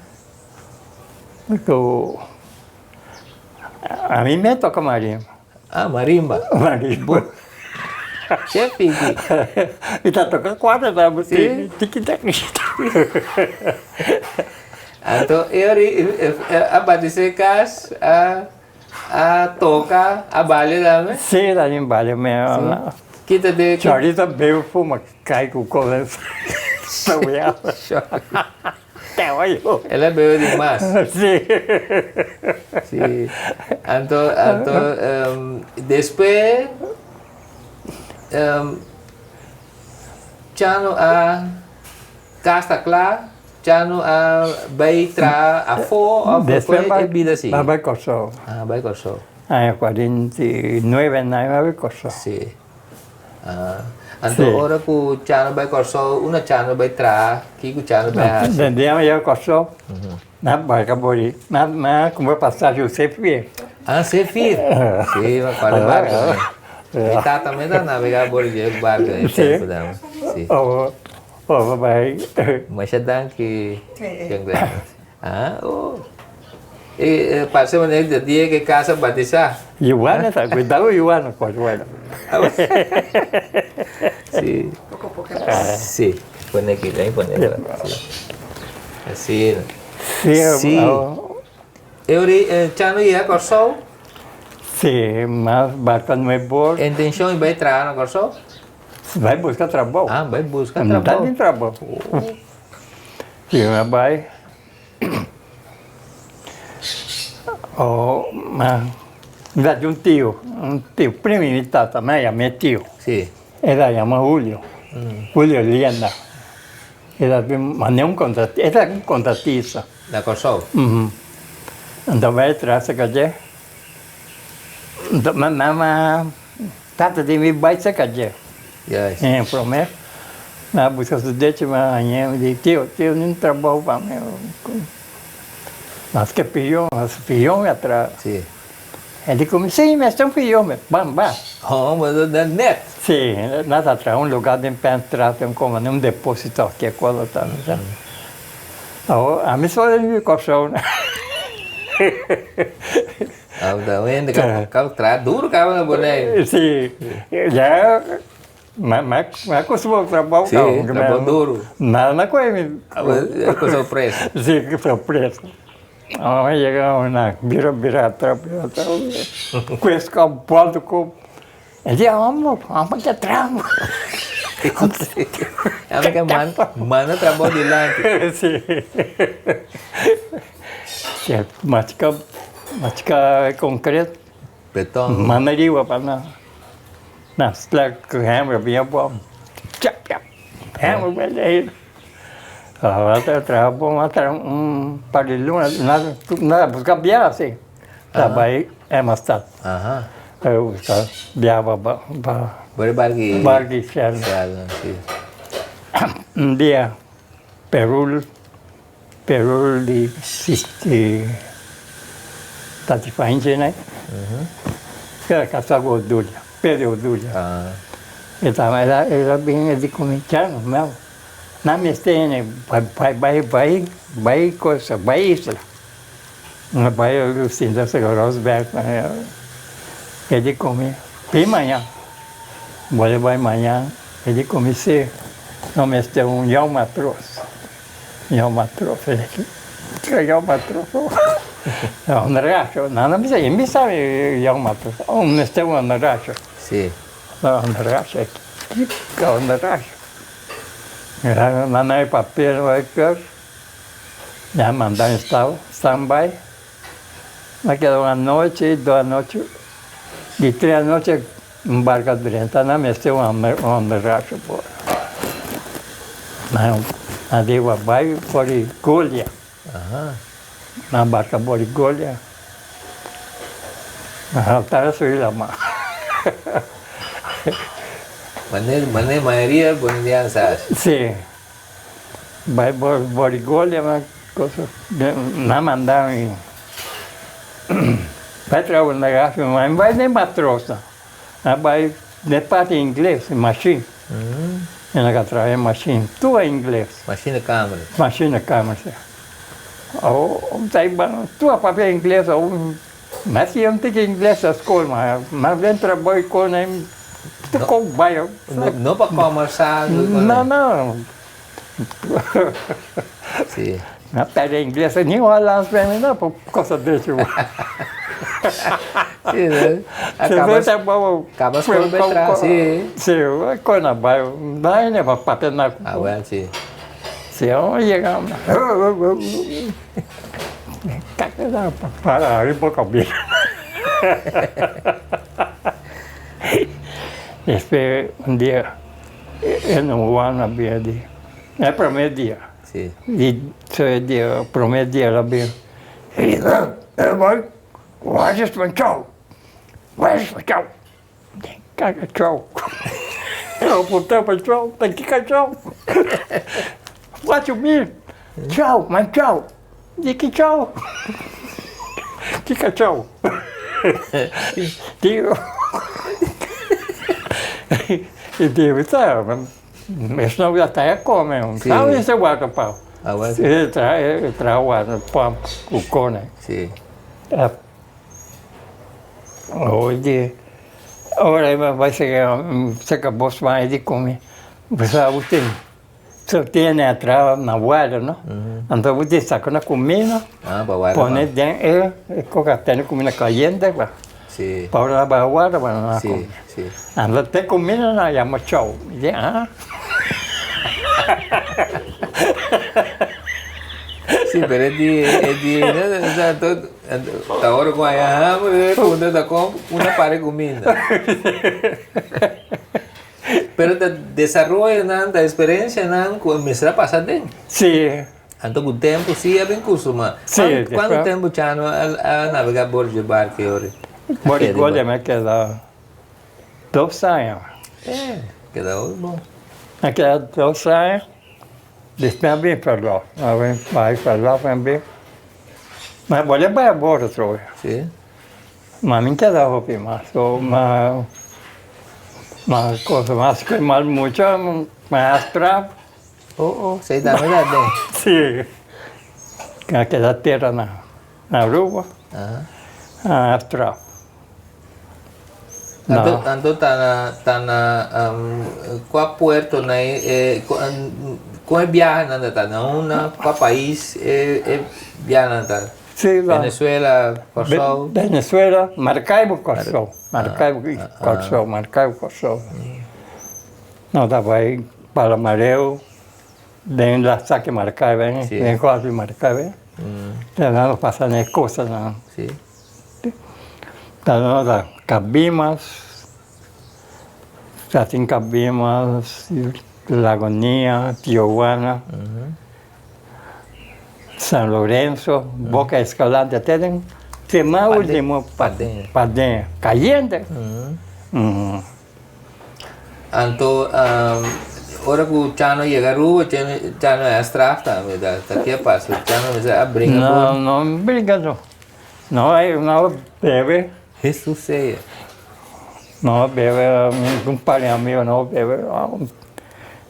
Ku a mi me toca marimba.
Ah, marimba.
Marimba.
Che fiki.
Mi ta toca cuatro ta.
Si.
Tiki taki.
Anto e ora a batisé kas a a toka a bale tambe?
Sí, ta tin bale me.
Kita de.
Chorry ta bebe fuma kai ku kos ta wea. Te oyo.
El a bebe di mas.
Sí.
Sí. Anto anto despues Chano a Kas ta kla, Chano a bai traha afó òf
Despues
kon e bida sigui?
A bai Kòrsou.
A bai Kòrsou.
Aña 49 nan a bai Kòrsou.
Sí. Anto ora ku Chano bai Kòrsou, unda Chano bai traha? Kiko Chano bai hasi?
Den dia mi yega Kòrsou, nan barka bori, nan a kumpra pasashi ku Sefir.
Ah, Sefir? Sí, mi acuerdo e barka. Mi tata mes a nabegá bori dje barka e tempu dam. Sí.
Oh, bai.
Masha danki, Jean Glenn. Ah, oh. E parse manera di dia ke casa batisa.
Yuana ta, cuidado Yuana, pues bueno.
Sí. Sí, pone aquí, ahí pone. Sí. Así.
Sí.
Sí. Euri, Chano yega Kòrsou?
Sí, mas barca nuevo.
Intenshon i bai traha na Kòrsou?
Bai buska trabou.
Ah, bai buska trabou.
No ta tin trabou. Si mi bai, oh, ma mi ta tin un tio, un tio, primo di mi tata, mi a yama e tio.
Si.
E ta yama Julio, Julio Lienda. El a bin manda un contratista, el ta un contratista.
Na Kòrsou?
Anto bai tras serka dje. Anto mi mama tata di mi bai serka dje.
Juist.
E promé mi a buska su dechi mi a hañ'é, mi di, Tio, tio tin trabou pa mi. Maske pion, pion mi a traha.
Si.
E di ku mi, Si, mi esta un pion. Mi, Ban, ban.
Oh, bo ta net.
Si, nan ta traha un lugar den Penstraat, un komo un deposito of ke kos ta. Awor, ami so den mi Kòrsou.
Awor, hende ka traha duru kaba na Boneiru.
Si, ya mi a kustumá trabou.
Si, trabou duru.
Nada na kohe mi.
Ku sorpresa.
Si, ku sorpresa. Awor mi yega una bira bira atras bira atras. Kues ku a bòlta ku E di, Amo, amo ke trabou.
Amo ke manda trabou dilanti.
Si. Si, machica, machica concreto.
Beton.
Manda riba pa nan. Nan slak ku hammer bien bon. Chap, chap. Hammer bien ahí. Awor ta traha bon, a traha un par di luna, nan a busca biaha si. Ta bai Emmastad. Ta busca biaha pa pa
Por
barki Shell.
Si.
Un dia Perul Perul di di Tati Fainchi nai era casá ku Odulia, Pedro Odulia. E ta el a bin e di ku mi, Chano, nan mester hende bai bai bai bai cosa bai isla. Mi bai a sinta serka Rosberg e di ku mi, Bin mañan. Bo bai mañan. E di ku mi, Si, no mester un yòn matros. Yòn matros. Kiko yòn matros? Un racho. Nan a bisa, i mi sabi yòn matros. Un mester un racho.
Si.
Un racho. Kiko un racho? Nan a e papel. Mi a manda un stau standby. Mi a keda un anochi, dos anochi, di tres anochi un barco a drenta nan mester un homber, un homber racho por. Nan a di bo bai for di Golia. Nan barca for di Golia. Nan a subi lama.
Mane, mane mayoria boneiano sa haci.
Si. Bai Borigolia ma cosa nan manda mi bai traha na gafia ma mi bai den matrosa nan bai den parti ingles machine mi nan ka traha e machine tur a ingles
Machine de camera.
Machine de camera si awor tur a papia ingles awor mi a siña un tiki ingles na skol ma mas den trabou i kos nan tur kos bai.
No pa kòmbersá.
No no.
Si.
Mi a pèrdè ingles ni hollands pa mi no por kosa drechi bo.
Si no. A kaba kaba skol bai traha si.
Si kos na bai bai ne pa papia na.
Awèl si.
Si ora yega para abri boka bien. Despues un dia e no Juan a bira di e prome dia.
Si.
Di e dia prome dia el a bira Waar is mijn touw? Waar is mijn touw? Kaka chou. Eu apontei pa chou, ta kika chou. What you mean? Chou, mijn chou. Di ki chou? Kika chou. Digo. I digo, ta, esnan ya ta come.
Sí.
Sabe ese water pump?
Ah, bueno.
E tra, e tra water pump ku kone.
Sí.
Oye, ora e bai seka bos man e di ku mi, bo sa bo tin so tene atrás na guarda no, anto bo tin saka na kumina, pone den e koka tene kumina kayente pa pa ora nan bai guarda pa nan kome. Anto te kumina nan yama chou, mi di ah.
Si, pero e di e di Ta ora ku haña hamber e punta ta kom una pare kuminda. Pero ta desaroyonan, ta experiencianan cu mester a pasa den.
Sí.
Anto cu tempo sí a bin custuma.
Sí.
Cuanto tempo Chano a navega bordo dje barco e ora?
Bordo di Golia mi a keda dos aña.
Eh, keda hopi bon.
A keda dos aña, despues a bin verlof. A bin bai verlof a bin. Ma bolbe bai a bordo atrobe.
Sí.
Ma mi keda hopi mas so ma ma cosa mas cu mal mucha ma straf.
Oh oh, sei tambe ta den.
Si. A keda tera na Aruba. A straf.
Anto anto ta na ta na cua puerto na e con e biahenan ta ta na unda cua pais e e biahenan ta?
Sí, la
Venezuela, Kòrsou.
Venezuela, Maracaibo, Kòrsou. Maracaibo, Kòrsou, Maracaibo, Kòrsou. No ta bai Palomareu, den la saki Maracaibo, den golf di Maracaibo. Ta nan pasa na e kostanan.
Sí.
Ta nan ta Cabimas, ta tin Cabimas, Lagunilla, Tijuana. San Lorenzo, Boca Escalante, te den te mas ultimo paden, cayente.
Anto ora cu Chano yega Aruba, Chano a straf tambe, ta ke a pasa? Chano mester a bringa
por. No, no bringa no. No, no bebe.
Hesus sea.
No bebe, un par di amigo no bebe.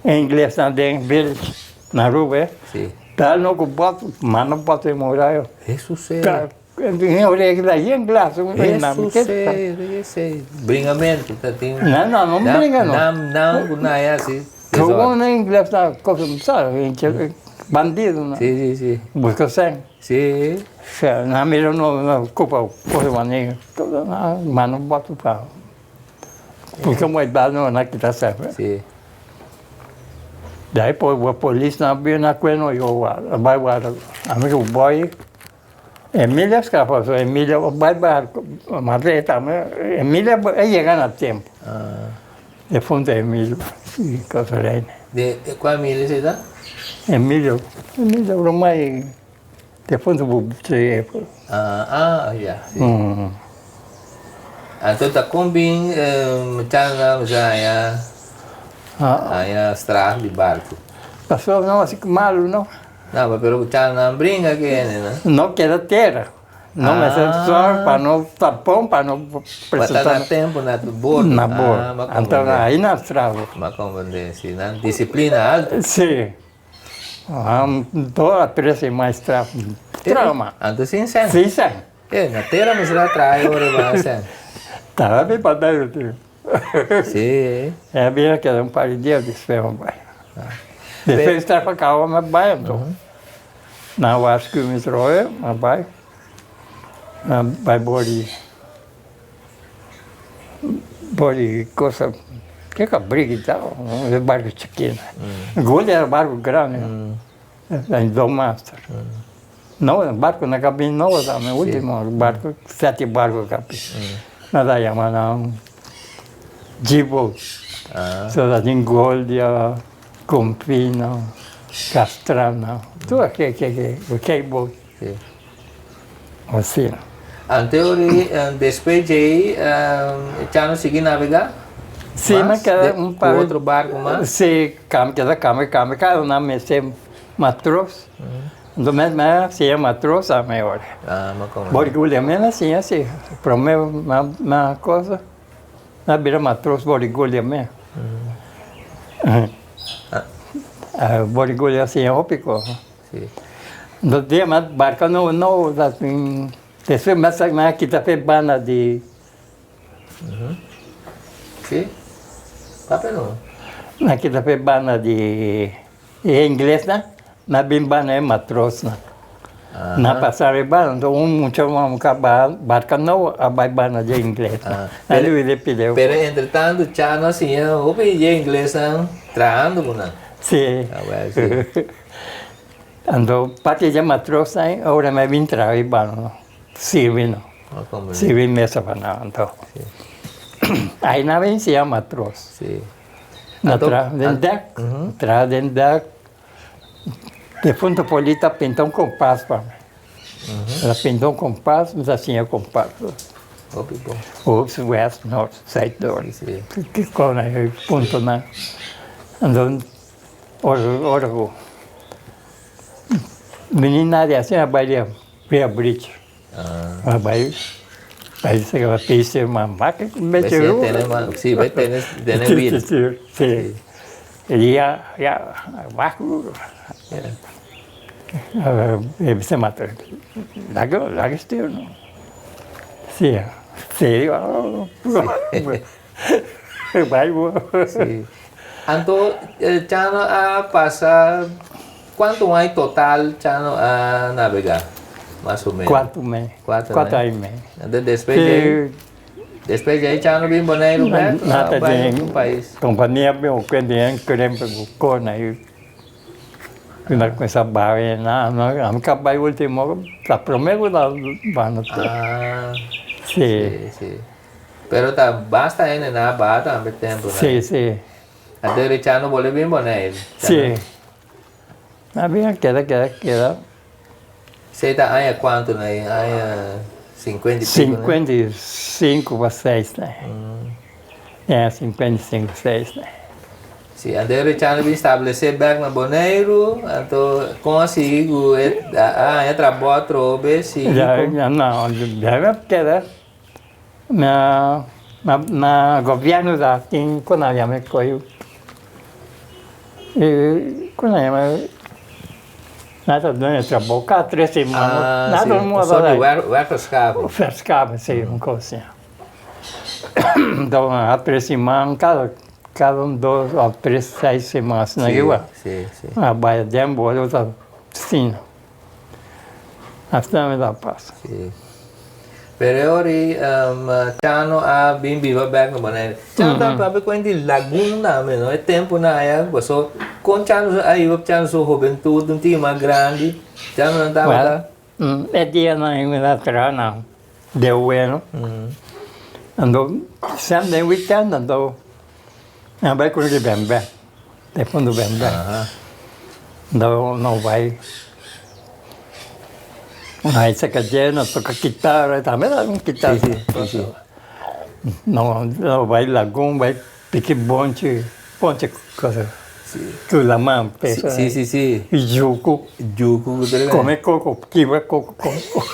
Inglesnan den village. Na Aruba e.
Sí.
Tal no ku bot, ma no bot e murayo.
Hesus sea.
Tin regla yen glas.
Hesus sea, esei. Bringamento ta tin.
No, no, no bringa no.
Nan, nan ku nan ya si.
Gewoon na ingles na cosa sa, bandido na.
Sí, sí, sí.
Busca sen.
Sí.
Sa, na mira no no kupa cosa mani, ma no bot pa. Porque un edad no na kita sefe.
Sí.
Daí po e polis na bin na kue no yo warda, bai warda. Ami ku boy Emilia skapa so Emilia bai barko ma tambe Emilia a yega na tempo. E funta Emilio i cosa reina.
De kua Emilio esei ta?
Emilio, Emilio Romay Defuntu bu si.
Ah, ah, ya, si. Anto ta kon bin muchanan mester haña haña straf di barku?
Pasobra no hasi malu no.
No, pero muchanan bringa ke hende no.
No keda tera. No mester sòru pa no tapon pa no
presentá. Pa ta na tempu na bordo.
Na bordo. Anto ahí nan straf.
M'a komprendé, si. Nan disiplina altu.
Si. Dos a tres mas trauma.
Anto sin sen.
Sin sen.
Eh, na tera mester a traha ora e baha sen.
Taba mi pa dentro tio.
Si.
E bira keda un par di dia despues mi bai. Despues mi traha caba mi bai anto. Nan warsku mi trohe mi bai. Mi bai bori. Bori cosa ke ka briga i tal, e barco chikito. Goli era barco grandi, en dos master. No, barco na cabin nobo tambe, ultimo barco, sete barco cabi. Nan ta yama nan G-boat. So ta tin Goldia, Confina, Castrana, tur ke ke K-boat. Asina.
Anto ori despues djei Chano sigui navega?
Si, mi keda un par.
Ku otro barku mas?
Si, keda kambia kambia kada una mester matros. Anto mes mi a siña matros ami ora.
Ah, mi a komprende.
Boriguli mi a siña si. Prome mi a cosa mi a bira matros boriguli mi. Boriguli a siña hopi cosa.
Sí.
Dos dia mas barca no no ta tin despues mas mi a kita p'e banda di
Sí. Papia no.
Mi a kita p'e banda di e inglesnan mi a bin banda e matrosnan. Mi a pasa riba banda enton un mucha ku a baha barca nobo a bai banda di e inglesnan. A Luis de pidi.
Pero entretanto Chano a siña hopi di e inglesnan trahando ku nan.
Sí.
A bai sí.
Anto parti dje matros ai ora mi a bin traha i bano sirbi no, sirbi mesa pa nan anto ai nan a bin siña matros. Na traha den dek, traha den dek. Defunto Polito a pinta un kompas pa mi. El a pinta un kompas, mi ta siña kompas.
Hopi bon.
Oost, west, noord, zuid, noord. Ki kona e puntonan. Anto ora ora ku bini nadie asina a bai riba bridge. A bai bai sega pisi ma maki mechi ru.
Si, bai tene tene wiel.
Si. Y ya ya wak e bisa mata laga laga stuur no. Si si bai bo.
Si. Anto Chano a pasa Cuanto aña total Chano a nabega? Mas o menos.
Cuatro mes.
Cuatro
aña y medio.
Entonces despues de ahí, despues de ahí Chano bin Boneiru bek
Nata
o bai
den
otro pais?
Compania bin cu den krempe cu cona y na cuminsa baha na ami ka bai ultimo ta prome cu ta banda
Ah,
si.
Si, si. Pero ta basta hende na baha tambe tempo nan.
Si, si.
Anto Chano bolbe bin Boneiru?
Si. Na bira keda keda keda.
Esei ta aña kuantu na e aña sinkuenta i piku ne?
55 pa seis ne. Ya 55 seis ne.
Si, anto e Richardo bin stablesé bèk na Boneiru, anto kon a sigui ku e a haña trabou atrobe, sigui
Ya
kon?
ya no, ya mi a keda na na gobièrnu ta tin ku nan yama e koyo ku nan yama nan ta duna e trabou kada tres siman
Ah, si, un sort di werkverschaffing.
Verschaffing, si, un kos asina. Enton a tres siman kada kada un dos òf tres seis siman asina igual.
Si, si.
A bai den bo ta asina. Asina mi ta pasa.
Sí. Pero e ora ei Chano a bin biba bek na Bonaire. Chano ta papia ku hende di Lagun tambe, no? E tempunan aya paso kon Chano a hiba Chano su hobentut un tiki mas grandi, Chano nan tabata.
Well, e dianan mi ta traha na De Bueno. Anto semper den weekend anto mi a bai ku di bèmbè, den fondo bèmbè. Anto no bai Ai saka dje no toka kitara tambe ta un kitara. No no bai lagun bai piki bonchi bonchi cosa ku laman pesa yuku kome koko kibra koko kome koko.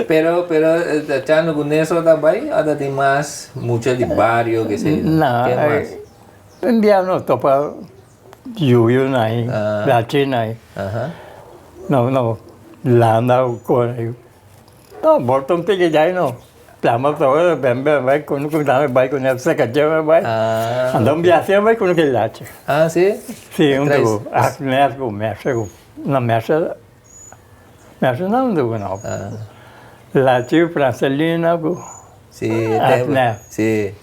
Pero pero Chano ku Nelson ta bai o ta tin mas mucha di bario ke
No un dia no topa Yuyu nai, lachi nai. No, no, landa ku no, borta un tiki djai no. Plama todo, ben ben bai ku ku dame bai ku ne seka dje bai. Anda un biaha bai ku ki lachi.
Ah, si?
Si, un tugu. Mes ku mes ku na mes mes na un tugu no. Lachi, franselina ku.
Si, si.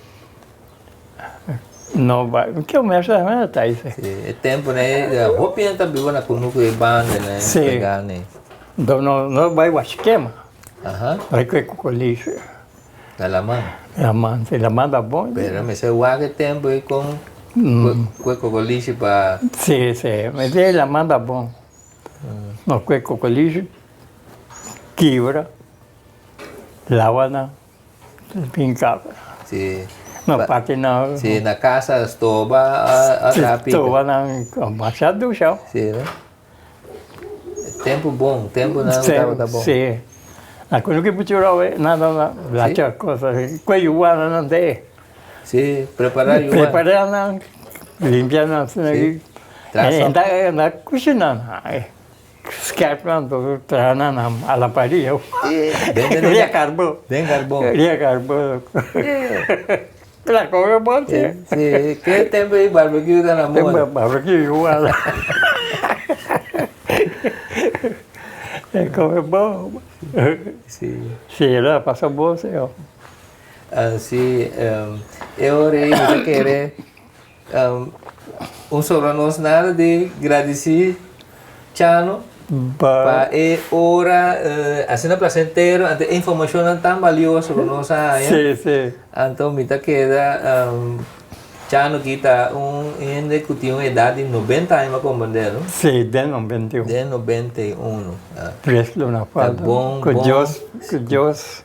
No bai, ke mester a ta ese.
Si, e tempo nei hopi hende ta biba na kunuku e banda nei,
Si.
pegá nei.
Enton no no bai washkema.
Aha.
Bai kue kokolishi.
Na laman.
Laman, si laman ta bon.
Pero mester wak e tempo ei kon kue kokolishi pa.
Si, si, mester laman ta bon. No kue kokolishi, kibra, lawa nan. Bin kaba.
Si.
No parti na.
Si, na casa stoba a traha pika.
Stoba nan masha dusha.
Si, no? Tempo bon, tempo nan tabata bon.
Si. Na kuno ki puchura we nada na lacha cosa. Kue yuwana nan te.
Si, prepara yuwana.
Prepara nan, limpia nan.
Si.
Enta kushina nan. Skerp nan to traha nan a la parilla. Ria carbon.
Den carbon.
Ria carbon. La come bon si.
Si, ke tempo ei barbecue ta na moda.
Barbecue igual. E come bon.
Si.
Si, la pasa bon si.
Si, e ora ei mi ta kere Un sobra nos nada di gradisí Chano pa e ora asina placentero anto e informashonnan tan balioso ku nos a haña.
Sí, sí.
Anto mi ta keda. Chano aki ta un hende ku tin un edat di 90 aña, mi a komprendé, no?
Sí, den 91.
Den 91. Ah.
Tres luna falta.
Bon,
Ku
bon.
Dios, ku Dios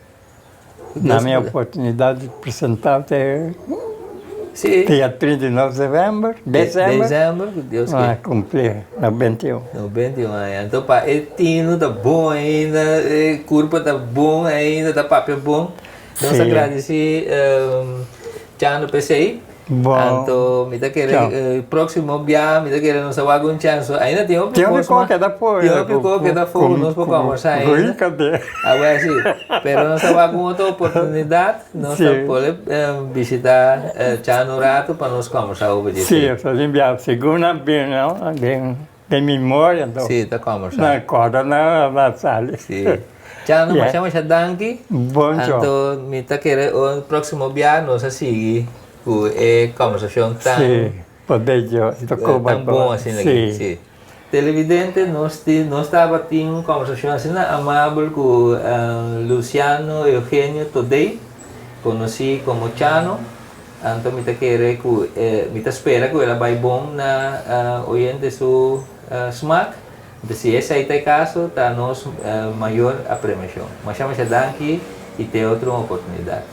na mi oportunidat di presentá te dia 39 november, december.
December, ku Dios
a
ke.
Kumpli 91.
91 aña. Anto pa e tinu ta bon ainda, e kurpa ta bon ainda, ta papia bon. Nos a gradisí Chano p'esei.
Bon.
Anto mi ta kere próksimo bia mi ta kere nos a wak un chans. Ainda tin hopi
Tin hopi
kos mas.
kos keda for.
Tin hopi kos keda for ku nos por kòmbersá ainda. Awor si. Pero nos a wak un otro oportunidat. Nos ta por bishitá Chano un ratu pa nos kòmbersá over di
Sí,
esei.
so bia segun nan bin den memoria anto.
Sí, ta kòmbersá.
Nan kòrda nan a sali.
Sí. Chano, masha masha danki.
Bon cho.
Anto mi ta kere un próksimo bia nos a sigui ku e kòmbersashon tan
Sí, por bello.
tan bon asina aki. Sí. Televidente, nos tin nos tabatin un kòmbersashon asina amabel ku Luciano Eugenio Todey, konosí komo Chano. Anto mi ta kere ku mi ta spera ku el a bai bon na oyente su smak. Entonces si esei ta e caso, ta nos mayor apremiacion. Masha masha danki y te otro oportunidad.